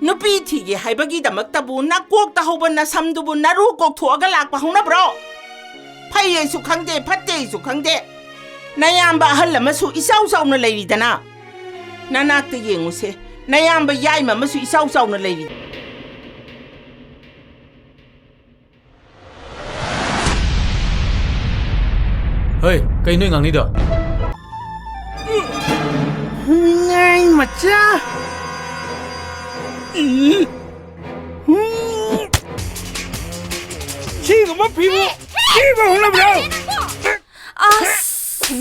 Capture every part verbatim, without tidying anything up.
ꯅꯨꯄꯤ ꯊꯤꯒꯦ ꯍꯥꯏꯕꯒꯤꯗꯃꯛꯇꯕꯨ ꯅꯀꯣꯛꯇ ꯍꯧꯕ ꯅꯁꯝꯗꯨꯕꯨ ꯅꯔꯨ ꯀꯣꯛꯊꯣꯛꯑꯒ ꯂꯥꯛꯄ ꯍꯧꯅꯕ꯭ꯔꯣ? ꯐꯩ ꯍꯥꯏꯁꯨ ꯈꯪꯗꯦ, ꯐꯠꯇꯦ ꯍꯥꯏꯁꯨ ꯈꯪꯗꯦ꯫ ꯅꯌꯥꯝꯕ ꯑꯍꯜ ꯑꯃꯁꯨ ꯏꯆꯥꯎ ꯆꯥꯎꯅ ꯂꯩꯔꯤꯗꯅ꯫ ꯅꯅꯥꯛꯇ ꯌꯦꯡꯉꯨꯁꯦ, ꯅꯌꯥꯝꯕ ꯌꯥꯏꯃ ꯑꯃꯁꯨ ꯏꯆꯥꯎ ꯆꯥꯎꯅ ꯂꯩꯔꯤ꯫ ꯍꯩ, ꯀꯩ ꯅꯣꯏ ꯉꯥꯡꯅꯤꯗꯣ? ꯉꯥꯏ ꯃꯆꯥ! ꯁꯤꯒꯨꯝꯕ ꯐꯤꯕꯨ ꯊꯤꯕ ꯍꯧꯅꯕ꯭ꯔꯣ? ꯑꯁ!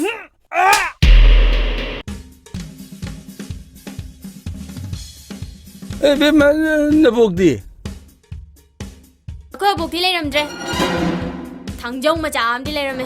ꯑꯦ, ꯕꯦꯝꯃ, ꯅꯕꯣꯛꯇꯤ? ꯑꯩꯈꯣꯏ ꯑꯕꯣꯛꯇꯤ ꯂꯩꯔꯝꯗ꯭ꯔꯦ꯫ ꯊꯥꯡꯖꯧ ꯃꯆꯥ ꯑꯃꯗꯤ ꯂꯩꯔꯝꯃꯦ꯫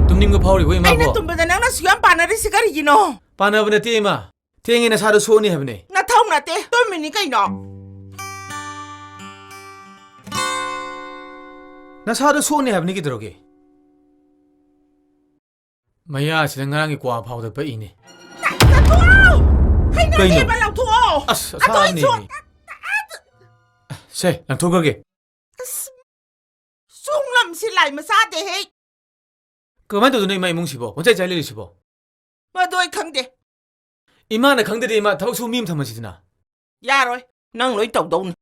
ꯇꯨꯝꯅꯤꯡꯕ ꯐꯥꯎꯔꯤꯕꯣ, ꯏꯃꯥꯕꯣ? ꯑꯩꯅ ꯇꯨꯝꯕꯗ ꯅꯪꯅ ꯁꯨꯛꯌꯥꯝ ꯄꯥꯅꯔꯤꯁꯤ ꯀꯔꯤꯒꯤꯅꯣ? ꯄꯥꯅꯕ ꯅꯠꯇꯦ, ꯏꯃꯥ꯫ ꯊꯦꯡꯉꯦ, ꯅꯁꯥꯗꯣ ꯁꯣꯛꯅꯤ ꯍꯥꯏꯕꯅꯦ꯫ ꯅꯊꯧ ꯅꯠꯇꯦ, ꯇꯨꯝꯃꯤꯅꯤ ꯀꯩꯅꯣ꯫ ꯅꯁꯥꯗꯣ ꯁꯣꯛꯅꯤ ꯍꯥꯏꯕꯅꯤ, ꯀꯩꯗꯧꯔꯒꯦ? ꯃꯌꯥꯁꯤꯗ ꯉꯔꯥꯡꯒꯤ ꯀ꯭ꯋꯥ ꯐꯥꯎꯗ ꯄꯛꯏꯅꯦ꯫ ꯆꯠꯊꯣꯛꯑꯣ! ꯍꯩꯅꯗꯦꯕ, ꯀꯩꯅꯣ? ꯂꯧꯊꯣꯛꯑꯣ! ꯑꯁ, ꯑꯗꯣ ꯑꯩ ꯑꯁꯥꯕꯅꯦꯃꯤ꯫ ꯁꯣꯛ-, ꯁꯦ, ꯂꯪꯊꯣꯛꯈ꯭ꯔꯒꯦ꯫ ꯑꯁ, ꯁꯨꯡꯂꯝꯁꯤ ꯂꯥꯏ ꯃꯆꯥꯗꯦꯍꯦ꯫ ꯀꯃꯥꯏꯅ ꯇꯧꯗꯣꯏꯅꯣ ꯏꯃꯥ ꯏꯃꯨꯡꯁꯤꯕꯣ? ꯄꯪꯆꯥꯏ ꯆꯥꯏ ꯂꯩꯔꯤꯁꯤꯕꯣ? ꯃꯗꯨ ꯑꯩ ꯈꯪꯗꯦ꯫ ꯏꯃꯥꯅ ꯈꯪꯗꯗꯤ ꯏꯃꯥ ꯊꯕꯛ ꯁꯨ ꯃꯤ ꯑꯃ ꯊꯝꯃꯁꯤꯗꯅ꯫ ꯌꯥꯔꯣꯏ, ꯅꯪ ꯂꯣꯏ ꯇꯧꯗꯧꯅꯤ꯫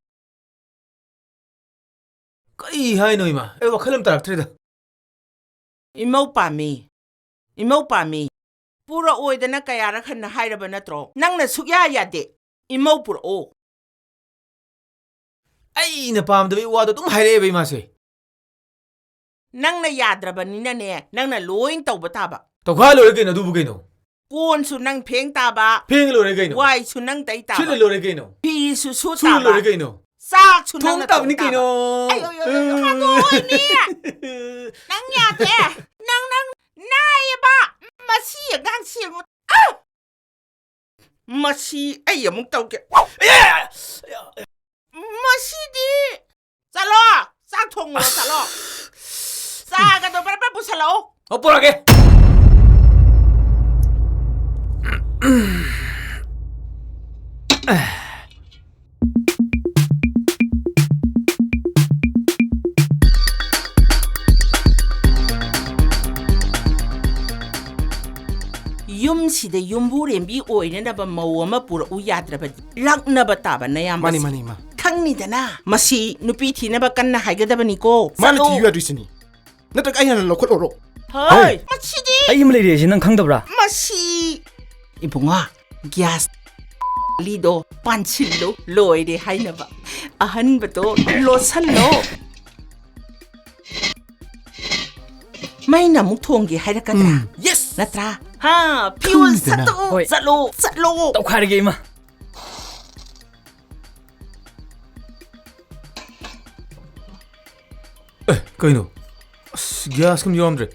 ꯀꯩ ꯍꯥꯏꯅꯣ ꯏꯃꯥ? ꯑꯩ ꯋꯥꯈꯜ ꯑꯃ ꯇꯥꯔꯛꯇ꯭ꯔꯦꯗ꯫ ꯏꯃꯧ ꯄꯥꯝꯃꯤ, ꯏꯃꯧ ꯄꯥꯝꯃꯤ꯫ ꯄꯨꯔꯛꯑꯣꯏꯗꯅ ꯀꯌꯥꯔꯛ ꯍꯟꯅ ꯍꯥꯏꯔꯕ ꯅꯠꯇ꯭ꯔꯣ? ꯅꯪꯅ ꯁꯨꯛꯌꯥ ꯌꯥꯗꯦ꯫ ꯏꯃꯧ ꯄꯨꯔꯛꯑꯣ꯫ ꯑꯩꯅ ꯄꯥꯝꯗꯕ ꯋꯥꯗꯣ ꯑꯗꯨꯝ ꯍꯥꯏꯔꯛꯑꯦꯕ ꯏꯃꯥꯁꯦ꯫ ꯅꯪꯅ ꯌꯥꯗ꯭ꯔꯕꯅꯤꯅꯅꯦ, ꯅꯪꯅ ꯂꯣꯏ ꯇꯧꯕ ꯇꯥꯕ꯫ ꯇꯧꯈꯥꯏ ꯂꯣꯏꯔꯦ ꯀꯩꯅꯣ, ꯑꯗꯨꯕꯨ ꯀꯩꯅꯣ? ꯀꯣꯟꯁꯨ ꯅꯪ ꯐꯦꯡ ꯇꯥꯕ꯫ ꯐꯦꯡ ꯂꯣꯏꯔꯦ ꯀꯩꯅꯣ? ꯋꯥꯏꯁꯨ ꯅꯪ ꯇꯩ ꯇꯥꯕ꯫ ꯁꯤꯠꯂ ꯂꯣꯏꯔꯦ ꯀꯩꯅꯣ? ꯐꯤꯁꯨ ꯁꯨ ꯁꯨ ꯇꯥꯕ꯫ ꯂꯣꯏꯔꯦ ꯀꯩꯅꯣ? ꯆꯥꯛꯁꯨ ꯊꯣꯡ ꯅꯪꯅ ꯇꯥꯕꯅꯤ ꯊꯣꯡ ꯀꯩꯅꯣ? ꯇꯥꯕ꯫ ꯑꯌꯣ, ꯌꯣ, ꯌꯣ, ꯌꯣ, ꯍꯥꯠꯇꯣꯛꯑꯣꯏꯅꯦ! ꯅꯪ ꯌꯥꯗꯦ! ꯅꯪ, ꯅꯪ ꯅꯥꯏꯌꯦꯕ! ꯃꯁꯤ ꯑꯉꯥꯡꯁꯤ ꯌꯦꯡꯉꯨ꯫ ꯑ! ꯃꯁꯤ ꯑꯩ ꯑꯃꯨꯛ ꯇꯧꯒꯦ꯫ ꯃꯁꯤꯗꯤ! ꯆꯠꯂꯣ! ꯆꯥꯛ ꯊꯣꯡꯉꯨꯔꯣ, ꯆꯠꯂꯣ! ꯆꯥꯒꯗꯣ ꯕꯔ ꯕꯔ ꯄꯨꯁꯜꯂꯛꯑꯣ! ꯑꯣ, ꯄꯨꯔꯛꯑꯒꯦ꯫ ꯌꯨꯝꯁꯤꯗ ꯌꯨꯝꯕꯨꯔꯦꯝꯕꯤ ꯑꯣꯏꯅꯅꯕ ꯃꯧ ꯑꯃ ꯄꯨꯔꯛꯎ ꯌꯥꯗ꯭ꯔꯕꯗꯤ ꯂꯛꯅꯕ ꯇꯥꯕ ꯅꯌꯥꯝꯕꯁꯦ꯫ ꯃꯥꯅꯤ, ꯃꯥꯅꯤ, ꯏꯃꯥ꯫ ꯈꯪꯅꯤꯗꯅ, ꯃꯁꯤ ꯅꯨꯄꯤ ꯊꯤꯅꯕ ꯀꯟꯅ ꯍꯥꯏꯒꯗꯕꯅꯤꯀꯣ꯫ ꯃꯥꯅ ꯆꯠꯂꯨ꯫ ꯊꯤꯌꯨ ꯌꯥꯗ꯭ꯔꯤꯁꯤꯅꯤ꯫ ꯅꯠꯇ꯭ꯔꯒ ꯑꯩ ꯍꯥꯟꯅ ꯂꯧꯈꯠꯂꯣꯔꯣ? ꯍꯣꯏ꯫ ꯍꯣꯏ꯫ ꯃꯁꯤꯗꯤ ꯑꯩ ꯑꯃ ꯂꯩꯔꯦ, ꯁꯤ ꯅꯪ ꯈꯪꯗꯕ꯭ꯔꯥ? ꯃꯁꯤ ꯏꯕꯨꯡꯉꯣ, ꯒ꯭ꯌꯥꯁ ꯂꯤꯗꯣ ꯄꯥꯟꯁꯤꯜꯂꯨ, ꯂꯣꯏꯔꯦ ꯍꯥꯏꯅꯕ꯫ ꯑꯍꯟꯕꯗꯣ ꯂꯣꯠꯁꯜꯂꯣ꯫ ꯃꯩꯅ ꯑꯃꯨꯛ ꯊꯣꯡꯒꯦ ꯍꯥꯏꯔꯛꯀꯗ꯭ꯔꯥ? ꯎꯝ, yes! ꯅꯠꯇ꯭ꯔꯥ? ꯍꯥ, ꯐꯤꯌꯨꯁ ꯈꯪꯗꯦꯅ꯫ ꯁꯠꯇꯣꯛꯎ꯫ ꯍꯣꯏ꯫ ꯆꯠꯂꯣ, ꯆꯠꯂꯣ꯫ ꯇꯧꯈꯥꯏꯔꯒꯦ, ꯏꯃꯥ꯫ ꯑꯦ, ꯀꯩꯅꯣ? ꯑꯁ, ꯒ꯭ꯌꯥꯁ ꯀꯨꯝ ꯌꯥꯎꯔꯝꯗ꯭ꯔꯦ꯫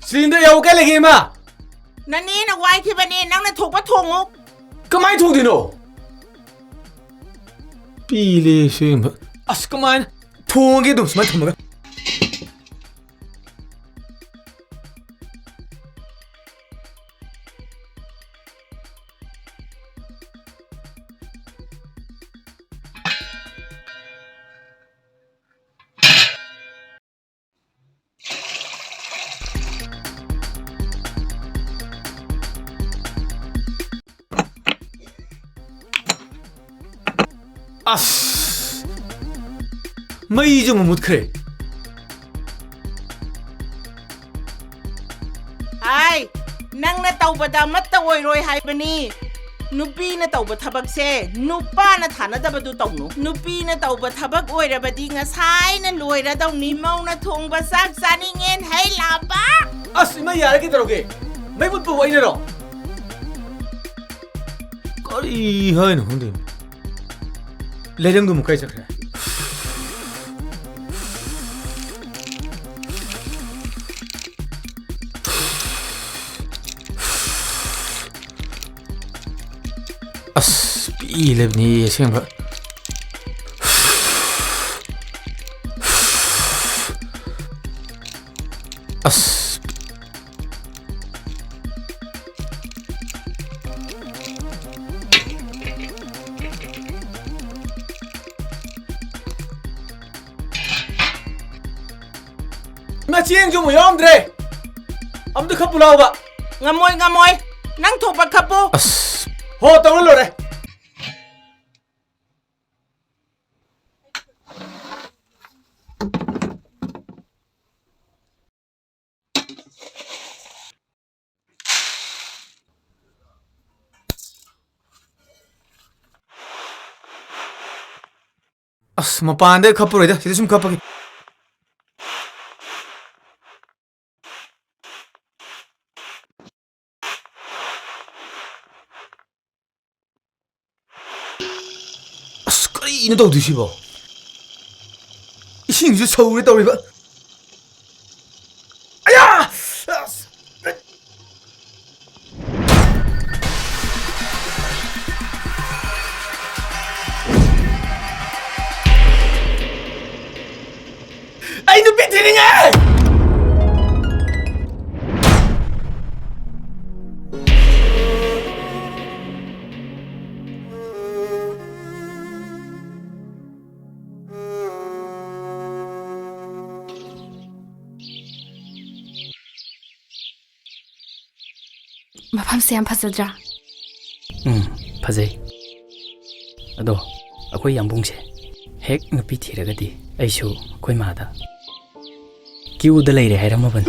ꯁꯤꯂꯤꯟꯗꯔ ꯌꯥꯎꯕ ꯀꯥꯏ ꯂꯩꯒꯦ, ꯏꯃꯥ? ꯅꯅꯦꯅ ꯋꯥꯏꯈꯤꯕꯅꯦ, ꯅꯪꯅ ꯊꯣꯛꯄ ꯊꯣꯡꯉꯨ꯫ ꯀꯃꯥꯏꯅ ꯊꯣꯡꯗꯣꯏꯅꯣ? ꯄꯤꯂꯦ ꯁꯦꯝꯕ꯫ ꯑꯁ, ꯀꯃꯥꯏꯅ ꯊꯣꯡꯉꯒꯦ ꯑꯗꯨꯝ ꯁꯨꯃꯥꯏꯅ ꯊꯝꯃꯒ? ꯑꯁ! ꯃꯩꯁꯨ ꯑꯃꯨꯛ ꯃꯨꯠꯈ꯭ꯔꯦ꯫ ꯍꯥꯏ, ꯅꯪꯅ ꯇꯧꯕꯗ ꯑꯃꯠꯇ ꯑꯣꯏꯔꯣꯏ ꯍꯥꯏꯕꯅꯤ꯫ ꯅꯨꯄꯤꯅ ꯇꯧꯕ ꯊꯕꯛꯁꯦ ꯅꯨꯄꯥꯅ ꯊꯥꯅꯗꯕꯗꯨ ꯇꯧꯅꯨ꯫ ꯅꯨꯄꯤꯅ ꯇꯧꯕ ꯊꯕꯛ ꯑꯣꯏꯔꯕꯗꯤ ꯉꯁꯥꯏꯅ ꯂꯣꯏꯔꯗꯧꯅꯤ꯫ ꯃꯧꯅ ꯊꯣꯡꯕ ꯆꯥꯛ ꯆꯥꯅꯤꯡꯉꯦꯟ ꯍꯩ ꯂꯥꯕ꯫ ꯑꯁ, ꯏꯃꯥ, ꯌꯥꯔꯦ, ꯀꯩꯗꯧꯔꯒꯦ? ꯃꯩ ꯃꯨꯠꯄꯕꯨ ꯑꯩꯅꯔꯣ? ꯀꯔꯤ ꯍꯥꯏꯅꯣ ꯈꯪꯗꯦ꯫ ꯂꯩꯔꯪꯗꯨ ꯑꯃꯨꯛ ꯀꯥꯏ ꯆꯠꯈ꯭ꯔꯦ? ꯑꯁ, ꯄꯤ ꯂꯩꯕꯅꯤ ꯑꯁꯦꯡꯕ꯫ ꯑꯁ꯫ ꯏꯃꯥ, ꯆꯦꯡꯁꯨ ꯑꯃꯨꯛ ꯌꯥꯎꯔꯝꯗ꯭ꯔꯦ꯫ ꯑꯝꯇ ꯈꯞꯄꯨ ꯂꯥꯎꯕ꯫ ꯉꯝꯃꯣꯏ, ꯉꯝꯃꯣꯏ꯫ ꯅꯪ ꯊꯣꯛꯄ ꯈꯞꯄꯨ꯫ ꯑꯁ꯫ ꯍꯣ, ꯇꯧꯔ ꯂꯣꯏꯔꯦ꯫ ꯑꯁ, ꯃꯄꯥꯟꯗ ꯈꯞꯄꯔꯣꯏꯗ, ꯁꯤꯗ ꯁꯨꯝ ꯈꯞꯄꯒꯦ꯫ ꯑꯁ, ꯀꯔꯤꯅꯣ ꯇꯧꯗꯣꯏꯁꯤꯕꯣ? ꯏꯁꯤꯡꯁꯨ ꯁꯧꯔꯦ ꯇꯧꯔꯤꯕ꯫ ꯑꯌꯥ! ꯑꯁ! ꯑꯩ ꯅꯨꯄꯤ ꯊꯤꯅꯤꯡꯉꯦ! ꯃꯐꯝꯁꯦ ꯌꯥꯝ ꯐꯖꯗ꯭ꯔꯥ? ꯎꯝ, ꯐꯖꯩ꯫ ꯑꯗꯣ, ꯑꯩꯈꯣꯏ ꯌꯥꯝꯕꯨꯡꯁꯦ ꯍꯦꯛ ꯅꯨꯄꯤ ꯊꯤꯔꯒꯗꯤ ꯑꯩꯁꯨ ꯑꯩꯈꯣꯏ ꯃꯥꯗ ꯀ꯭ꯌꯨꯗ ꯂꯩꯔꯦ ꯍꯥꯏꯔꯝꯃꯕꯅꯤ꯫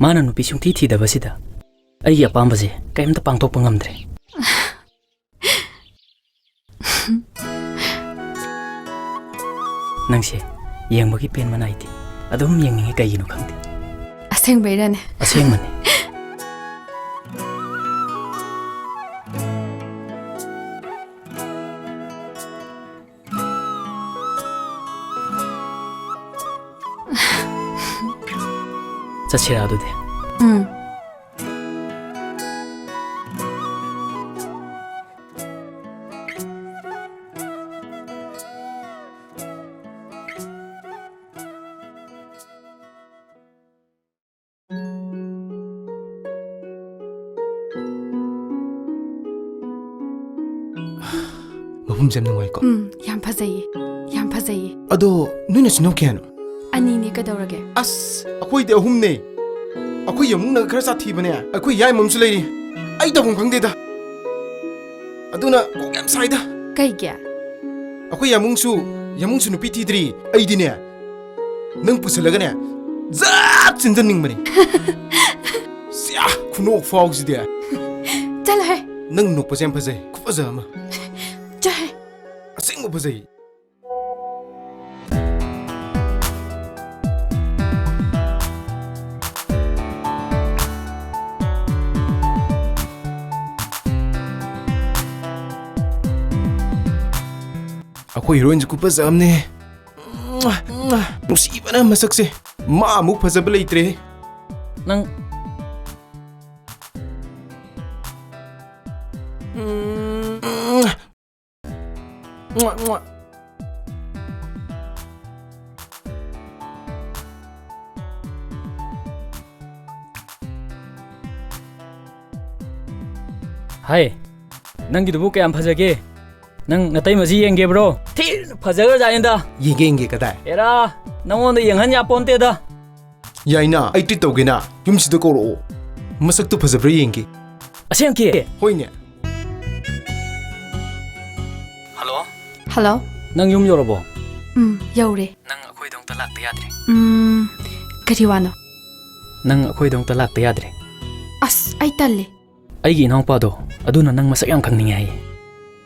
ꯃꯥꯅ ꯅꯨꯄꯤ ꯁꯨꯡꯊꯤ ꯊꯤꯗꯕꯁꯤꯗ ꯑꯩꯒꯤ ꯑꯄꯥꯝꯕꯁꯦ ꯀꯔꯤꯝꯇ ꯄꯥꯡꯊꯣꯛꯄ ꯉꯝꯗ꯭ꯔꯦ꯫ ꯅꯪꯁꯦ ꯌꯦꯡꯕꯒꯤ ꯄꯦꯟꯕ ꯅꯥꯏꯗꯦ꯫ ꯑꯗꯨꯝ ꯌꯦꯡꯅꯤꯡꯉꯤ, ꯀꯩꯒꯤꯅꯣ ꯈꯪꯗꯦ꯫ ꯑꯁꯦꯡꯕꯩꯔꯅꯦ? ꯑꯁꯦꯡꯕꯅꯤ꯫ ꯆꯠꯁꯤꯔꯥ ꯑꯗꯨꯗꯤ? ꯎꯝ꯫ ꯃꯐꯝꯁꯦ ꯌꯥꯝ ꯅꯨꯡꯉꯥꯏꯀꯣ? ꯎꯝ, ꯌꯥꯝ ꯐꯖꯩꯌꯦ꯫ ꯌꯥꯝ ꯐꯖꯩꯌꯦ꯫ ꯑꯗꯣ ꯅꯣꯏ ꯅꯆꯤꯟ ꯅꯅꯥꯎ ꯀꯌꯥꯅꯣ? ꯑꯅꯤꯅꯦ, ꯀꯩꯗꯧꯔꯒꯦ? ꯑꯁ, ꯑꯩꯈꯣꯏꯗꯤ ꯑꯍꯨꯝꯅꯦ꯫ ꯑꯩꯈꯣꯏ ꯌꯥꯝꯕꯨꯡꯅ ꯈꯔ ꯁꯥꯊꯤꯕꯅꯦ꯫ ꯑꯩꯈꯣꯏ ꯌꯥꯏꯃ ꯑꯃꯁꯨ ꯂꯩꯔꯤ꯫ ꯑꯩ ꯇꯧꯐꯝ ꯈꯪꯗꯦꯗ꯫ ꯑꯗꯨꯅ ꯀꯣꯛ ꯌꯥꯝ ꯁꯥꯏꯗ꯫ ꯀꯩꯒꯤ? ꯑꯩꯈꯣꯏ ꯌꯥꯝꯕꯨꯡꯁꯨ, ꯌꯥꯝꯕꯨꯡꯁꯨ ꯅꯨꯄꯤ ꯊꯤꯗ꯭ꯔꯤ꯫ ꯑꯩꯗꯤꯅꯦ, ꯅꯪ ꯄꯨꯁꯜꯂꯒꯅꯦ, ꯖꯠ ꯆꯤꯟꯖꯟꯅꯤꯡꯕꯅꯤ꯫ ꯁꯤꯌꯥ, ꯈꯨꯅꯣꯛ ꯐꯥꯎꯁꯤꯗꯤ꯫ ꯆꯠꯂꯣꯍꯦ꯫ ꯅꯪ ꯅꯣꯛꯄꯁꯦ ꯌꯥꯝ ꯐꯖꯩ, ꯈꯨꯐꯖ ꯑꯃ꯫ ꯆꯠꯂꯣꯍꯦ꯫ ꯑꯁꯦꯡꯕ ꯐꯖꯩ꯫ ꯑꯩꯈꯣꯏ ꯍꯤꯔꯣꯏꯟꯁꯨ ꯈꯨꯐꯖ ꯑꯃꯅꯦ꯫ ꯅꯨꯡꯁꯤꯕꯅ ꯃꯁꯛꯁꯦ꯫ ꯃꯥ ꯑꯃꯨꯛ ꯐꯖꯕ ꯂꯩꯇ꯭ꯔꯦ꯫ ꯅꯪ꯫ ꯍꯥꯏ, ꯅꯪꯒꯤꯗꯨꯕꯨ ꯀꯌꯥꯝ ꯐꯖꯒꯦ? ꯅꯪ ꯅꯇꯩꯃꯁꯤ ꯌꯦꯡꯒꯦꯕ꯭ꯔꯣ? ꯊꯤꯅ ꯐꯖꯈ꯭ꯔꯖꯥꯠꯅꯤꯗ꯫ ꯌꯦꯡꯒꯦ, ꯌꯦꯡꯒꯦ, ꯀꯗꯥꯏ? ꯑꯦꯔꯥ, ꯅꯪꯉꯣꯟꯗ ꯌꯦꯡꯍꯟ ꯌꯥꯄꯣꯟꯇꯦꯗ꯫ ꯌꯥꯏꯅ, ꯑꯩ treat ꯇꯧꯒꯦꯅ꯫ ꯌꯨꯝꯁꯤꯗ ꯀꯧꯔꯛꯑꯣ꯫ ꯃꯁꯛꯇꯨ ꯐꯖꯕ꯭ꯔꯥ ꯌꯦꯡꯒꯦ꯫ ꯑꯁꯦꯡꯀꯤ? ꯍꯣꯏꯅꯦ꯫ ꯍꯜꯂꯣ꯫ ꯅꯪ ꯌꯨꯝ ꯌꯧꯔꯕꯣ? ꯎꯝ, ꯌꯧꯔꯦ꯫ ꯅꯪ ꯑꯩꯈꯣꯏꯗ ꯑꯃꯨꯛꯇ ꯂꯥꯛꯇ ꯌꯥꯗ꯭ꯔꯦ꯫ ꯎꯝ, ꯀꯔꯤ ꯋꯥꯅꯣ? ꯅꯪ ꯑꯩꯈꯣꯏꯗ ꯑꯃꯨꯛꯇ ꯂꯥꯛꯇ ꯌꯥꯗ꯭ꯔꯦ꯫ ꯑꯁ, ꯑꯩ ꯇꯜꯂꯦ꯫ ꯑꯩꯒꯤ ꯏꯅꯥꯎꯄꯥꯗꯣ, ꯑꯗꯨꯅ ꯅꯪ ꯃꯁꯛ ꯌꯥꯝ ꯈꯪꯅꯤꯡꯉꯦ ꯍꯥꯏꯌꯦ꯫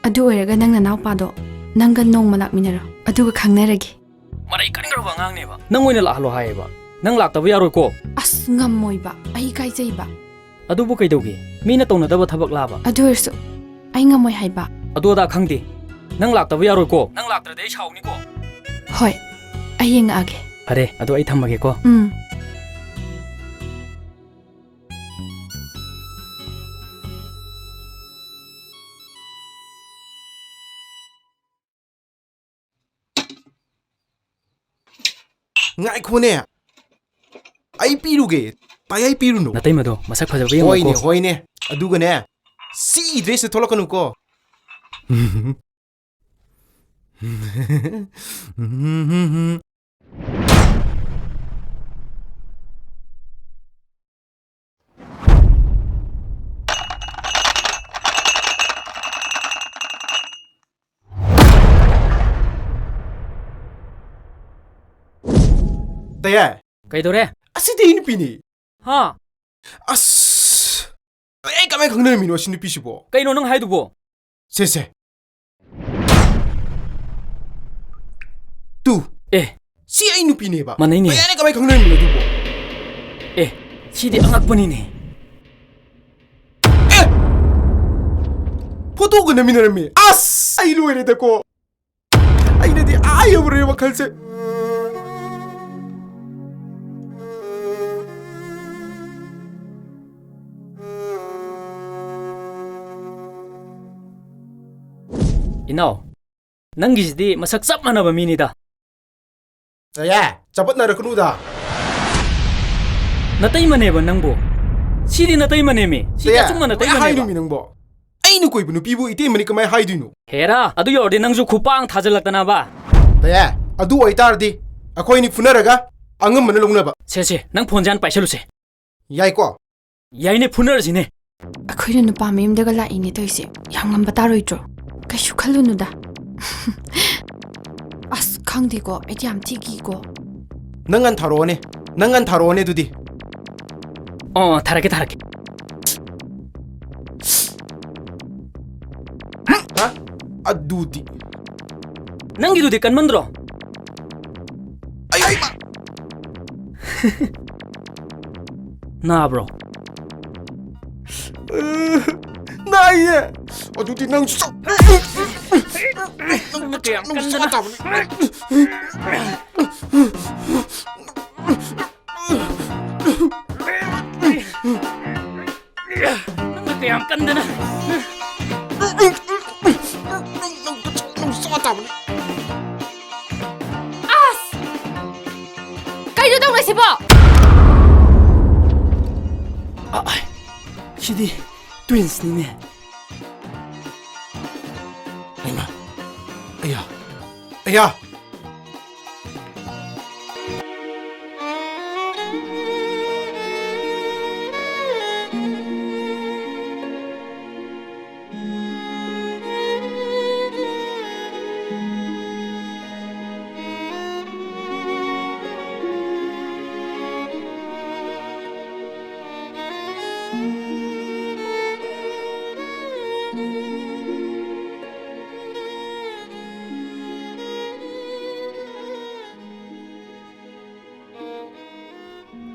ꯑꯗꯨ ꯑꯣꯏꯔꯒ ꯅꯪ ꯅꯅꯥꯎꯄꯥꯗꯣ ꯅꯪꯒ ꯅꯣꯡꯃ ꯂꯥꯛꯃꯤꯟꯅꯔꯣ, ꯑꯗꯨꯒ ꯈꯪꯅꯔꯒꯦ꯫ ꯃꯔꯩ ꯀꯟꯈ꯭ꯔꯕ ꯑꯉꯥꯡꯅꯦꯕ꯫ ꯅꯪ ꯑꯣꯏꯅ ꯂꯥꯛꯍꯜꯂꯣ ꯍꯥꯏꯌꯦꯕ꯫ ꯅꯪ ꯂꯥꯛꯇꯕ ꯌꯥꯔꯣꯏꯀꯣ꯫ ꯑꯁ, ꯉꯝꯃꯣꯏꯕ꯫ ꯑꯩ ꯏꯀꯥꯏꯖꯩꯕ꯫ ꯑꯗꯨꯕꯨ ꯀꯩꯗꯧꯒꯦ? ꯃꯤꯅ ꯇꯧꯅꯗꯕ ꯊꯕꯛ ꯂꯥꯕ? ꯑꯗꯨ ꯑꯣꯏꯔꯁꯨ ꯑꯩ ꯉꯝꯃꯣꯏ ꯍꯥꯏꯕ꯫ ꯑꯗꯨ ꯑꯗꯥ ꯈꯪꯗꯦ꯫ ꯅꯪ ꯂꯥꯛꯇꯕ ꯌꯥꯔꯣꯏꯀꯣ꯫ ꯅꯪ ꯂꯥꯛꯇ꯭ꯔꯗꯤ ꯑꯩ ꯁꯥꯎꯅꯤꯀꯣ꯫ ꯍꯣꯏ, ꯑꯩ ꯌꯦꯡꯉꯛꯑꯒꯦ꯫ ꯐꯔꯦ, ꯑꯗꯣ ꯑꯩ ꯊꯝꯃꯒꯦꯀꯣ꯫ ꯎꯝ꯫ ꯉꯥꯏꯈꯣꯅꯦ꯫ ꯑꯩ ꯄꯤꯔꯨꯒꯦ꯫ ꯇꯥꯏ, ꯑꯩ ꯄꯤꯔꯨꯅꯨ꯫ ꯅꯇꯩꯃꯗꯣ ꯃꯁꯛ ꯐꯖꯕ ꯌꯦꯡꯉꯣꯀꯣ꯫ ꯍꯣꯏꯅꯦ, ꯍꯣꯏꯅꯦ꯫ ꯑꯗꯨꯒꯅꯦ, ꯁꯤ ꯏꯗ꯭ꯔꯦꯁꯇ ꯊꯣꯛꯂꯛꯀꯅꯨꯀꯣ꯫ ꯇꯌꯥꯏ꯫ ꯀꯩꯗꯧꯔꯦ? ꯑꯁꯤꯗꯤ ꯑꯩ ꯅꯨꯄꯤꯅꯤ꯫ ꯍꯥ? ꯑꯁ! ꯑꯩ ꯀꯃꯥꯏ ꯈꯪꯅꯔꯝꯃꯤꯅꯣ ꯑꯁꯤ ꯅꯨꯄꯤꯁꯤꯕꯣ? ꯀꯩꯅꯣ ꯅꯪ ꯍꯥꯏꯗꯨꯕꯣ? ꯁꯦ, ꯁꯦ꯫ ꯇꯨ꯫ ꯑꯦ꯫ ꯁꯤ ꯑꯩ ꯅꯨꯄꯤꯅꯦꯕ꯫ ꯃꯥꯟꯅꯩꯅꯦ꯫ ꯇꯌꯥꯏꯅ ꯀꯃꯥꯏ ꯈꯪꯅꯔꯝꯃꯤꯅꯣ ꯑꯗꯨꯕꯣ? ꯑꯦ, ꯁꯤꯗꯤ ꯑꯉꯛꯄꯅꯤꯅꯦ꯫ ꯑꯦ! ꯐꯣꯇꯣꯒ ꯅꯝꯃꯤꯟꯅꯔꯝꯃꯤ꯫ ꯑꯁ! ꯑꯩ ꯂꯣꯏꯔꯦꯗꯀꯣ꯫ ꯑꯩꯅꯗꯤ ꯑꯥ ꯌꯧꯔꯦ ꯋꯥꯈꯜꯁꯦ꯫ ꯏꯅꯥꯎ, ꯅꯪꯒꯤꯁꯤꯗꯤ ꯃꯁꯛ ꯆꯞ ꯃꯥꯟꯅꯕ ꯃꯤꯅꯤꯗ꯫ ꯇꯌꯥꯏ, ꯆꯄꯠꯅꯔꯛꯀꯅꯨꯗ꯫ ꯅꯇꯩꯃꯅꯦꯕ ꯅꯪꯕꯨ꯫ ꯁꯤꯗꯤ ꯅꯇꯩꯃꯅꯦꯃꯤ꯫ ꯁꯤꯗꯤ ꯇꯌꯥꯏ, ꯑꯆꯨꯝꯕ ꯀꯃꯥꯏ ꯅꯇꯩꯃꯅꯦꯕ꯫ ꯍꯥꯏꯅꯣꯃꯤ ꯅꯪꯕꯣ? ꯑꯩꯅ ꯀꯣꯏꯕ ꯅꯨꯄꯤꯕꯨ ꯏꯇꯩꯃꯅꯤ ꯀꯃꯥꯏ ꯍꯥꯏꯗꯣꯏꯅꯣ? ꯍꯦꯔꯥ, ꯑꯗꯨ ꯌꯧꯔꯗꯤ ꯅꯪꯁꯨ ꯈꯨꯄꯥꯡ ꯊꯥꯖꯤꯜꯂꯛꯇꯅꯕ꯫ ꯇꯌꯥꯏ, ꯑꯗꯨ ꯑꯣꯏꯇꯥꯔꯗꯤ ꯑꯩꯈꯣꯏꯅꯤ ꯐꯨꯅꯔꯒ ꯑꯉꯝꯕꯅ ꯂꯧꯅꯕ꯫ ꯁꯦ, ꯁꯦ, ꯅꯪ ꯐꯣꯟꯁꯦ ꯍꯥꯟꯅ ꯄꯥꯏꯁꯜꯂꯨꯁꯦ꯫ ꯌꯥꯏꯀꯣ? ꯌꯥꯏꯅꯦ, ꯐꯨꯅꯔꯁꯤꯅꯦ꯫ ꯑꯩꯈꯣꯏꯅ ꯅꯨꯄꯥ ꯃꯌꯨꯝꯗꯒ ꯂꯥꯛꯏꯅꯦ ꯇꯧꯔꯤꯁꯦ꯫ ꯌꯥꯝ ꯉꯝꯕ ꯇꯥꯔꯣꯏꯗ꯭ꯔꯣ? ꯀꯩꯁꯨ ꯈꯜꯂꯨꯅꯨꯗ꯫ ꯑꯁ, ꯈꯪꯗꯦꯀꯣ, ꯑꯩꯗꯤ ꯌꯥꯝ ꯊꯤ ꯀꯤꯀꯣ꯫ ꯅꯪ ꯉꯟ ꯊꯥꯔꯛꯑꯣꯅꯦ꯫ ꯅꯪ ꯉꯟ ꯊꯥꯔꯛꯑꯣꯅꯦ ꯑꯗꯨꯗꯤ꯫ ꯑꯣ, ꯊꯥꯔꯛꯀꯦ, ꯊꯥꯔꯛꯀꯦ꯫ ꯍꯥ? ꯑꯗꯨꯗꯤ꯫ ꯅꯪꯒꯤꯗꯨꯗꯤ ꯀꯟꯃꯟꯗ꯭ꯔꯣ? ꯑꯩ, ꯑꯩ, ꯃꯥ! ꯅꯥꯕ꯭ꯔꯣ? ꯅꯥꯏꯌꯦ꯫ ꯑꯗꯨꯗꯤ ꯅꯪ ꯆꯠ-, ꯅꯪ ꯅꯠꯇꯦ, ꯌꯥꯝ ꯅꯪ ꯀꯟꯗꯅ꯫ ꯆꯠ ꯇꯥꯕꯅꯤ꯫ ꯅꯪꯅ ꯀꯌꯥꯝ ꯀꯟꯗꯅ꯫ ꯑꯁ! ꯀꯩꯅꯣ ꯇꯧꯔꯤꯁꯤꯕꯣ? ꯑ, ꯑ, ꯁꯤꯗꯤ ꯇ꯭ꯋꯤꯟꯁꯅꯤꯅꯦ꯫ ꯍꯩꯃꯥ! ꯑꯌꯥ! ꯑꯌꯥ!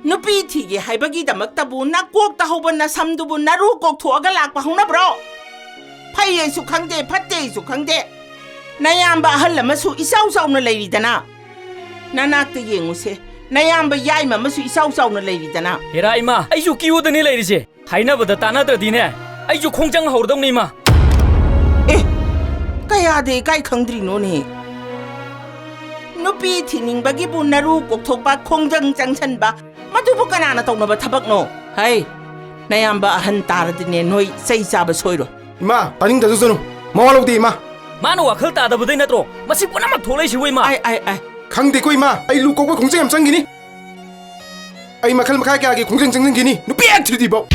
ꯅꯨꯄꯤ ꯊꯤꯒꯦ ꯍꯥꯏꯕꯒꯤꯗꯃꯛꯇꯕꯨ ꯅꯀꯣꯛꯇ ꯍꯧꯕ ꯅꯁꯝꯗꯨꯕꯨ ꯅꯔꯨ ꯀꯣꯛꯊꯣꯛꯑꯒ ꯂꯥꯛꯄ ꯍꯧꯅꯕ꯭ꯔꯣ? ꯐꯩ ꯍꯥꯏꯁꯨ ꯈꯪꯗꯦ, ꯐꯠꯇꯦ ꯍꯥꯏꯁꯨ ꯈꯪꯗꯦ꯫ ꯅꯌꯥꯝꯕ ꯑꯍꯜ ꯑꯃꯁꯨ ꯏꯆꯥꯎ ꯆꯥꯎꯅ ꯂꯩꯔꯤꯗꯅ꯫ ꯅꯅꯥꯛꯇ ꯌꯦꯡꯉꯨꯁꯦ, ꯅꯌꯥꯝꯕ ꯌꯥꯏꯃ ꯑꯃꯁꯨ ꯏꯆꯥꯎ ꯆꯥꯎꯅ ꯂꯩꯔꯤꯗꯅ꯫ ꯍꯦꯔꯥ ꯏꯃꯥ, ꯑꯩꯁꯨ ꯀ꯭ꯌꯨꯗꯅꯤ ꯂꯩꯔꯤꯁꯦ꯫ ꯍꯥꯏꯅꯕꯗ ꯇꯥꯟꯅꯗ꯭ꯔꯗꯤꯅꯦ, ꯑꯩꯁꯨ ꯈꯣꯡꯖꯪ ꯍꯧꯔꯗꯧꯅꯤ ꯏꯃꯥ꯫ ꯑꯦ, ꯀꯌꯥꯗ ꯏꯀꯥꯏ ꯈꯪꯗ꯭ꯔꯤꯅꯣꯅꯦ? ꯅꯨꯄꯤ ꯊꯤꯅꯤꯡꯕꯒꯤꯕꯨ ꯅꯔꯨ ꯀꯣꯛꯊꯣꯛꯄ, ꯈꯣꯡꯖꯪ ꯆꯪꯁꯟꯕ, ꯃꯗꯨꯕꯨ ꯀꯅꯥꯅ ꯇꯧꯅꯕ ꯊꯕꯛꯅꯣ? ꯍꯩ, ꯅꯌꯥꯝꯕ ꯑꯍꯟ ꯇꯥꯔꯗꯤꯅꯦ, ꯅꯣꯏ ꯆꯩ ꯆꯥꯕ ꯁꯣꯏꯔꯣꯏ꯫ ꯏꯃꯥ, ꯇꯥꯅꯤꯡꯗ꯭ꯔꯁꯨ ꯁꯅꯨ꯫ ꯃꯋꯥ ꯂꯧꯗꯦ, ꯏꯃꯥ꯫ ꯃꯥꯅ ꯋꯥꯈꯜ ꯇꯥꯗꯕꯗꯩ ꯅꯠꯇ꯭ꯔꯣ ꯃꯁꯤ ꯄꯨꯝꯅꯃꯛ ꯊꯣꯛꯂꯛꯏꯁꯤꯕꯨ, ꯏꯃꯥ? ꯑꯥꯏ, ꯑꯥꯏ, ꯑꯥꯏ꯫ ꯈꯪꯗꯦꯀꯣ, ꯏꯃꯥ꯫ ꯑꯩ ꯂꯨ ꯀꯣꯛꯄ ꯈꯣꯡꯆꯠ ꯌꯥꯝ ꯆꯪꯈꯤꯅꯤ꯫ ꯑꯩ ꯃꯈꯜ ꯃꯈꯥ ꯀꯌꯥꯒꯤ ꯈꯣꯡꯆꯠ ꯆꯪꯁꯤꯟꯈꯤꯅꯤ꯫ ꯅꯨꯄꯤ ꯍꯦꯛ ꯊꯤꯗ꯭ꯔꯤꯐꯥꯎ꯫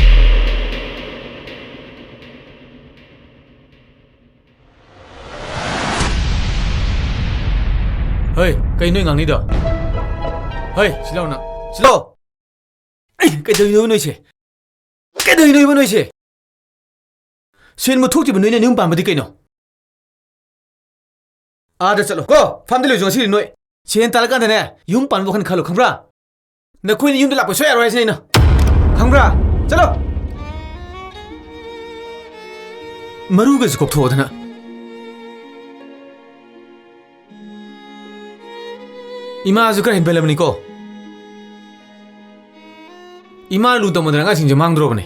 ꯍꯣꯏ, ꯀꯩ ꯅꯣꯏ ꯉꯥꯡꯅꯤꯗꯣ? ꯍꯣꯏ, ꯁꯤ ꯂꯥꯎꯅ꯫ ꯁꯤ ꯂꯥꯎ꯫ ꯑꯩ, ꯀꯩꯗꯧꯔꯤꯅꯣ ꯅꯣꯏꯁꯦ? ꯀꯩꯗꯧꯔꯤꯅꯣ ꯅꯣꯏꯁꯦ? ꯁꯦꯟꯕꯨ ꯊꯣꯛꯇ꯭ꯔꯤꯕ ꯅꯣꯏꯅ ꯌꯨꯝ ꯄꯥꯟꯕꯗꯤ ꯀꯩꯅꯣ? ꯑꯥꯗ ꯆꯠꯂꯣ ꯀꯣ, ꯐꯥꯝꯗ ꯂꯩꯁꯨ ꯉꯁꯤꯗꯤ ꯅꯣꯏ꯫ ꯁꯦꯟ ꯇꯥꯜꯂꯀꯥꯟꯗꯅꯦ, ꯌꯨꯝ ꯄꯥꯟꯕ ꯋꯥꯈꯜ ꯈꯜꯂꯣ, ꯈꯪꯕ꯭ꯔꯥ? ꯅꯈꯣꯏꯅ ꯌꯨꯝꯗ ꯂꯥꯛꯄ ꯁꯨꯡꯌꯥ ꯌꯥꯔꯣꯏ ꯍꯥꯏꯁꯤꯅꯦ ꯑꯩꯅ꯫ ꯈꯪꯕ꯭ꯔꯥ? ꯆꯠꯂꯣ! ꯃꯔꯨꯒꯁꯨ ꯀꯣꯛꯊꯣꯛꯑꯗꯅ꯫ ꯏꯃꯥꯁꯨ ꯈꯔ ꯍꯦꯟꯕꯜꯂꯕꯅꯤꯀꯣ꯫ ꯏꯃꯥ ꯂꯨ ꯇꯧꯃꯟꯗꯅ ꯑꯉꯥꯡꯁꯤꯡꯁꯦ ꯃꯥꯡꯗ꯭ꯔꯣꯕꯅꯦ꯫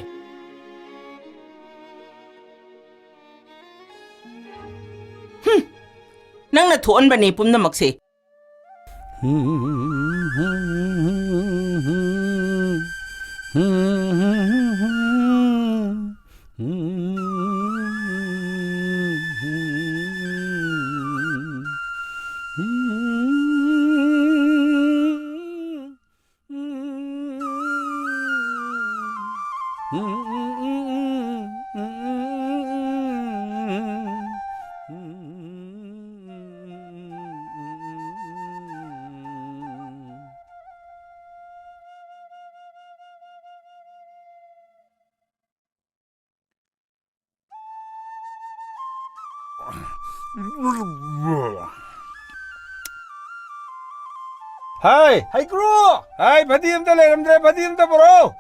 ꯍꯨꯝ! ꯅꯪꯅ ꯊꯣꯛꯍꯟꯕꯅꯦ ꯄꯨꯝꯅꯃꯛꯁꯦ꯫ ꯍꯥꯏ, ꯍꯩꯀ꯭ꯔꯨ! ꯍꯥꯏ, ꯐꯗꯤ ꯑꯝꯇ ꯂꯩꯔꯝꯗ꯭ꯔꯦ, ꯐꯗꯤ ꯑꯝꯇ ꯄꯨꯔꯛꯑꯣ꯫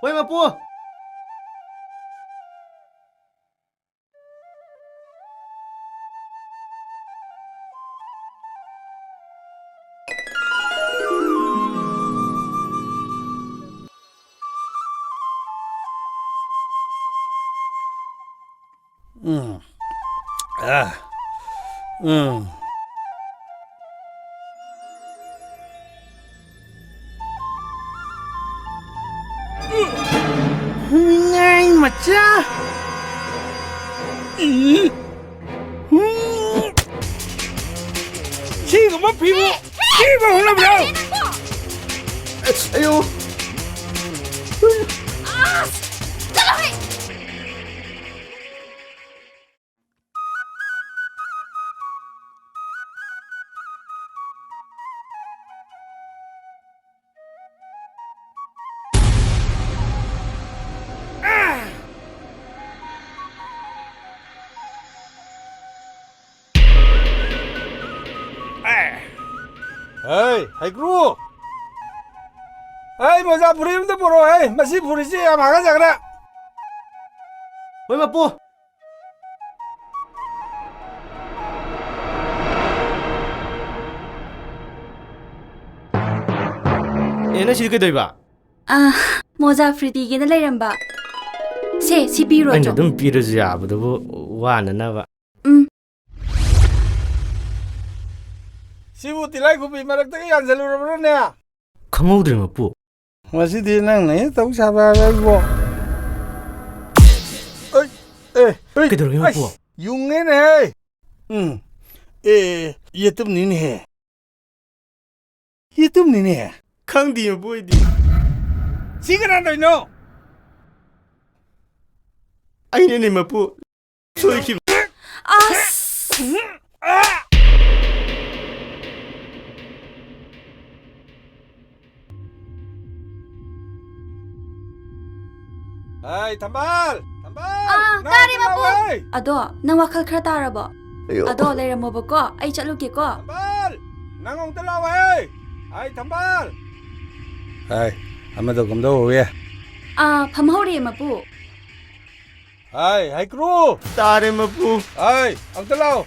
ꯍꯣꯏ, ꯃꯄꯨ꯫ ꯎꯝ꯫ ꯑꯥ꯫ ꯎꯝ꯫ ꯅꯤꯡꯉꯥꯏ ꯃꯆꯥ꯫ ꯎꯝ꯫ ꯁꯤꯒꯨꯝꯕ ꯐꯤꯕꯨ ꯊꯤꯕ ꯍꯧꯅꯕ꯭ꯔꯣ? ꯑꯁ, ꯑꯌꯣ꯫ ꯑꯁ, ꯆꯠꯂꯣꯍꯦ! ꯍꯩ, ꯍꯩꯀ꯭ꯔꯨ! ꯍꯩ, ꯃꯣꯖꯥ ꯐꯨꯔꯤ ꯑꯝꯇ ꯄꯨꯔꯛꯑꯣ, ꯍꯩ! ꯃꯁꯤ ꯐꯨꯔꯤꯁꯤ ꯌꯥꯝ ꯍꯥꯒꯠꯆꯈ꯭ꯔꯦ꯫ ꯍꯣꯏ, ꯃꯄꯨ꯫ ꯑꯦ, ꯅꯪ ꯁꯤꯗꯤ ꯀꯩꯗꯧꯔꯤꯕ? ꯑꯥ, ꯃꯣꯖꯥ ꯐ꯭ꯔꯤꯇꯤꯒꯦꯅ ꯂꯩꯔꯝꯕ꯫ ꯁꯦ, ꯁꯤ ꯄꯤꯔꯣ, ꯑꯩꯅ ꯆꯣ꯫ ꯑꯗꯨꯝ ꯄꯤꯔꯁꯨ ꯌꯥꯕꯗꯨꯕꯨ, ꯋꯥꯅꯅꯕ꯫ ꯎꯝ꯫ ꯁꯤꯕꯨ ꯇꯤꯜꯍꯥꯏꯈꯨꯝꯕꯤ ꯃꯔꯛꯇꯒ ꯌꯥꯟꯁꯤꯜꯂꯨꯔꯕ꯭ꯔꯅꯦ? ꯈꯪꯍꯧꯗ꯭ꯔꯦ, ꯃꯄꯨ꯫ ꯉꯁꯤꯗꯤ ꯅꯪꯅ ꯍꯦꯛ ꯇꯧ ꯁꯥꯕ ꯍꯥꯏꯕ ꯑꯩꯕꯣ꯫ ꯑꯩ, ꯑꯦ, ꯑꯩ, ꯀꯩꯗꯧꯔꯒꯦ, ꯃꯄꯨ? ꯑꯩꯁ, ꯌꯨꯡꯉꯦꯅꯦꯍꯦ꯫ ꯎꯝ꯫ ꯑꯦ, ꯌꯦꯇꯨꯝꯅꯤꯅꯦꯍꯦ꯫ ꯌꯦꯇꯨꯝꯅꯤꯅꯦ꯫ ꯈꯪꯗꯦ, ꯃꯄꯨ, ꯑꯩꯗꯤ꯫ ꯁꯤ ꯀꯅꯥ ꯇꯧꯔꯤꯅꯣ? ꯑꯩꯅꯅꯦ, ꯃꯄꯨ꯫ ꯁꯣꯏꯈꯤꯕ꯫ ꯑꯁ! ꯍꯥꯏ, ꯊꯝꯕꯥꯜ! ꯊꯝꯕꯥꯜ! ꯑꯥ, ꯅꯪ ꯇꯥꯔꯦ, ꯑꯝꯇ ꯃꯄꯨ꯫ ꯂꯥꯛꯑꯣꯍꯦ! ꯑꯗꯣ, ꯅꯪ ꯋꯥꯈꯜ ꯈꯔ ꯇꯥꯔꯕꯣ? ꯑꯌꯣ꯫ ꯑꯗꯣ, ꯂꯩꯔꯝꯃꯣꯕꯀꯣ, ꯑꯩ ꯆꯠꯂꯨꯒꯦꯀꯣ꯫ ꯊꯝꯕꯥꯜ! ꯅꯪ ꯑꯃꯨꯛꯇ ꯂꯥꯛꯑꯣꯍꯦ! ꯍꯥꯏ, ꯊꯝꯕꯥꯜ! ꯍꯥꯏ, ꯑꯃꯗꯣ ꯀꯝꯗꯧꯋꯦ? ꯑꯥ, ꯐꯝꯍꯧꯔꯦ, ꯃꯄꯨ꯫ ꯍꯥꯏ, ꯍꯩꯀ꯭ꯔꯨ! ꯇꯥꯔꯦ, ꯃꯄꯨ꯫ ꯍꯥꯏ, ꯑꯝꯇ ꯂꯥꯛꯑꯣ꯫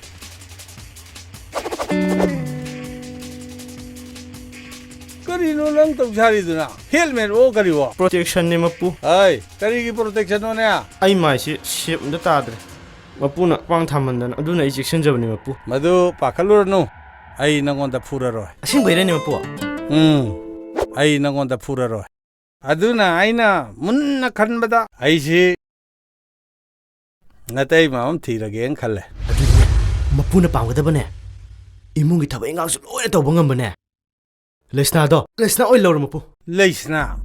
ꯀꯔꯤꯅꯣ ꯅꯪ ꯇꯧ ꯁꯥꯔꯤꯗꯨꯅ? ꯍꯦꯜꯃꯦꯠ ꯑꯣ ꯀꯔꯤꯋꯣ? ꯄ꯭ꯔꯣꯇꯦꯛꯁꯟꯅꯦ, ꯃꯄꯨ꯫ ꯍꯥꯏ, ꯀꯔꯤꯒꯤ ꯄ꯭ꯔꯣꯇꯦꯛꯁꯟꯅꯣꯅꯦ? ꯑꯩ ꯃꯥꯏꯁꯦ ꯁꯦꯞ ꯑꯝꯇ ꯇꯥꯗ꯭ꯔꯦ꯫ ꯃꯄꯨꯅ ꯈ꯭ꯋꯥꯡ ꯊꯥꯃꯟꯗꯅ, ꯑꯗꯨꯅ ꯑꯩ ꯆꯦꯛꯁꯤꯟꯖꯕꯅꯤ, ꯃꯄꯨ꯫ ꯃꯗꯨ ꯄꯥꯈꯠꯂꯨꯔꯅꯨ, ꯑꯩ ꯅꯉꯣꯟꯗ ꯐꯨꯔꯔꯣꯏ꯫ ꯑꯁꯦꯡꯕꯩꯔꯅꯦ, ꯃꯄꯨ? ꯎꯝ, ꯑꯩ ꯅꯉꯣꯟꯗ ꯐꯨꯔꯔꯣꯏ꯫ ꯑꯗꯨꯅ ꯑꯩꯅ ꯃꯨꯟꯅ ꯈꯟꯕꯗ ꯑꯩꯁꯤ ꯅꯇꯩꯃ ꯑꯃ ꯊꯤꯔꯒꯦꯅ ꯈꯜꯂꯦ꯫ ꯑꯗꯨꯗꯤꯅꯦ, ꯃꯄꯨꯅ ꯄꯥꯝꯒꯗꯕꯅꯦ, ꯏꯃꯨꯡꯒꯤ ꯊꯕꯛ ꯏꯟꯈꯥꯡꯁꯨ ꯂꯣꯏꯅ ꯇꯧꯕ ꯉꯝꯕꯅꯦ, ꯂꯩꯁꯅꯥꯗꯣ, ꯂꯩꯁꯅꯥ ꯑꯣꯏꯅ ꯂꯧꯔꯣ, ꯃꯄꯨ꯫ ꯂꯩꯁꯅꯥ?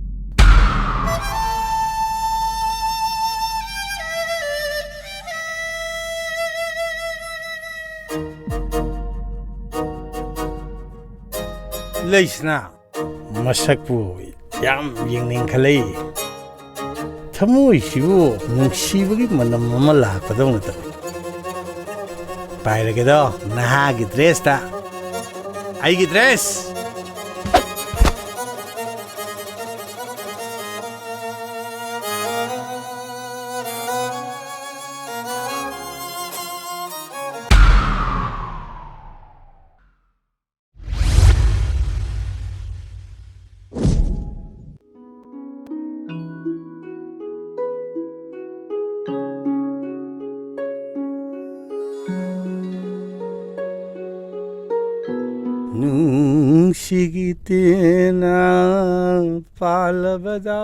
ꯂꯩꯁꯅꯥ? ꯃꯁꯛꯄꯨ ꯌꯥꯝ ꯌꯦꯡꯅꯤꯡꯈꯠꯂꯛꯏ꯫ ꯊꯃꯣꯏꯁꯤꯕꯨ ꯅꯨꯡꯁꯤꯕꯒꯤ ꯃꯅꯝ ꯑꯃ ꯂꯥꯛꯄꯗꯧꯅ ꯇꯧꯏ꯫ ꯄꯥꯏꯔꯒꯦꯗꯣ, ꯅꯍꯥꯒꯤ ꯗ꯭ꯔꯦꯁꯇ꯫ ꯑꯩꯒꯤ ꯗ꯭ꯔꯦꯁ꯫ ꯅꯨꯡꯁꯤꯒꯤ ꯇꯦꯟꯅ ꯄꯥꯜꯂꯕꯗ꯫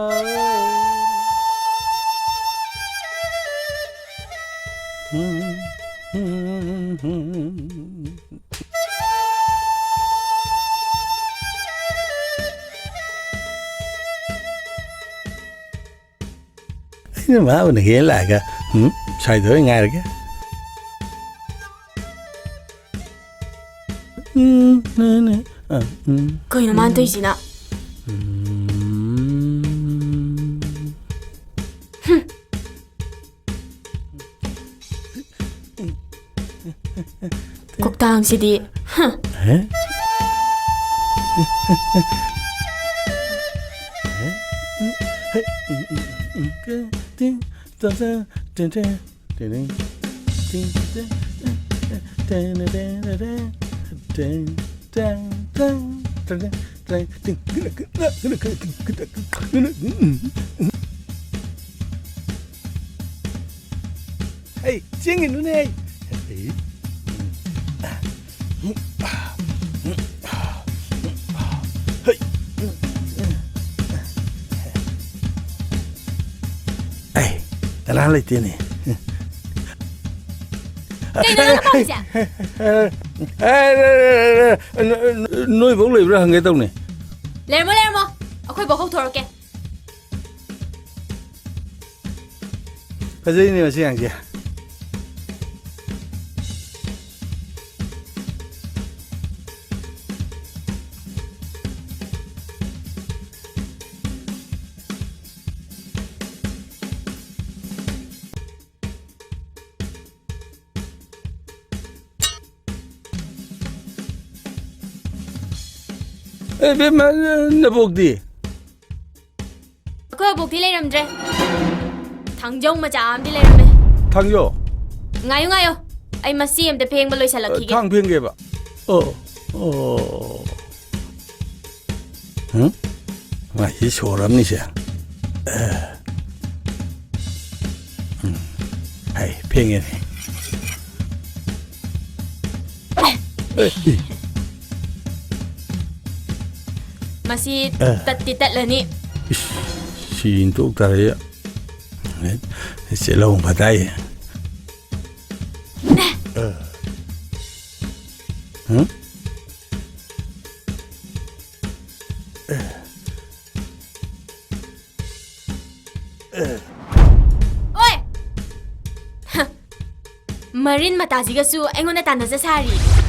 ꯑꯩꯅ ꯃꯥꯕꯨꯅ ꯍꯦꯜꯂꯛꯑꯒ, ꯎꯝ, ꯁ꯭ꯋꯥꯏꯗ ꯑꯣꯏ ꯉꯥꯏꯔꯒꯦ꯫ ꯎꯝ, ꯅꯦ, ꯅꯦ, ꯑ, ꯎꯝ, ꯀꯩꯅꯣ ꯃꯥꯅ ꯎꯝ, ꯇꯧꯔꯤꯁꯤꯅ? ꯎꯝ꯫ ꯀꯣꯛꯇꯥꯡꯁꯤꯗꯤ꯫ ꯍ꯫ ꯍꯦ? ꯍꯩ, ꯆꯦꯟꯒꯤꯅꯨꯅꯦ꯫ ꯍꯩ꯫ ꯑꯩ, ꯀꯅꯥ ꯂꯩꯇꯦꯅꯦ꯫ ꯀꯩꯅꯣ ꯅꯪ ꯄꯥꯝꯃꯤꯁꯦ? ꯅꯣꯏꯐꯧ ꯂꯩꯕ꯭ꯔꯥ ꯍꯪꯒꯦ ꯇꯧꯅꯦ꯫ ꯂꯩꯔꯝꯃꯣ, ꯂꯩꯔꯝꯃꯣ꯫ ꯑꯩꯈꯣꯏꯐꯧ ꯍꯧꯊꯣꯔꯛꯀꯦ꯫ ꯐꯖꯩꯅꯦ ꯃꯁꯤ ꯑꯉꯥꯡꯁꯦ꯫ ꯑꯦ, ꯏꯕꯦꯝꯃ, ꯅꯕꯣꯛꯇꯤ? ꯑꯩꯈꯣꯏ ꯑꯕꯣꯛꯇꯤ ꯂꯩꯔꯝꯗ꯭ꯔꯦ꯫ ꯊꯥꯡꯖꯧ ꯃꯆꯥ ꯑꯃꯗꯤ ꯂꯩꯔꯝꯃꯦ꯫ ꯊꯥꯡꯖꯧ? ꯉꯥꯏꯌꯨ, ꯉꯥꯏꯌꯨ꯫ ꯑꯩ ꯃꯁꯤ ꯑꯝꯇ ꯐꯦꯡꯕ ꯂꯣꯏꯁꯜꯂꯛꯈꯤꯒꯦ꯫ ꯊꯥꯡ ꯐꯦꯡꯒꯦꯕ? ꯑꯣ, ꯑꯣ꯫ ꯍꯨꯝ? ꯃꯥꯏꯁꯤ ꯁꯣꯔ ꯑꯃꯅꯤꯁꯦ꯫ ꯑꯦ꯫ ꯎꯝ꯫ ꯍꯩ, ꯐꯦꯡꯉꯦꯅꯦ꯫ ꯑꯦ꯫ ꯃꯁꯤ ꯑꯦ꯫ ꯇꯠꯇꯤ ꯇꯠꯂꯅꯤ꯫ ꯏꯁ, ꯁꯤ ꯏꯟꯊꯣꯛ ꯇꯥꯔꯦ꯫ ꯆꯦꯜꯍꯧ ꯐꯗꯥꯏ꯫ ꯍꯨꯝ? ꯑꯣꯏ! ꯍ! ꯃꯔꯤꯟ ꯃꯇꯥꯁꯤꯒꯁꯨ ꯑꯩꯉꯣꯟꯗ ꯇꯥꯟꯅꯖ ꯁꯥꯔꯤ꯫